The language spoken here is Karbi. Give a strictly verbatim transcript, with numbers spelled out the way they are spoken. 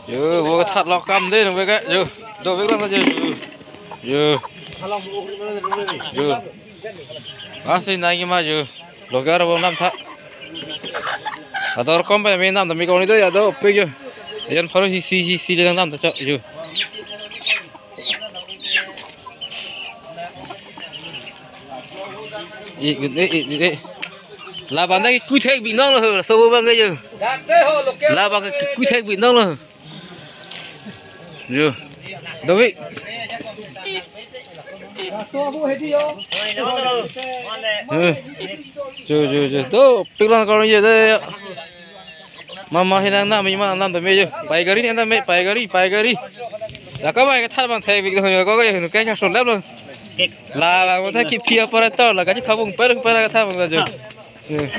Yo, bo kethat lo kam de nang beka. Yo, dovik lang ta yo. Yo. Yo. Asi nai ma yo. Logar bom nam tha. Ador kom pe me nam ta me koni de ya do pe yo. Yan pharo si si si si le nam ta cho yo. Eh, eh, eh, eh. Labang ta kui thek binong lo, so bo bang ke yo. Labang ke kui thek binong lo. Yo. Dovi. Eh. Jo, jo, jo. To, piklang kalau ye de. Mama hinang nam, mama nam ta me yo. Pai gari ni nam me, pai gari, pai gari. Laka bai kethat bang thai bik dong yo, ko ko yo, ke kya so lap lo. La, la, mo thai ki phi operator, la kachi thabung per per kethat bang jo. Eh.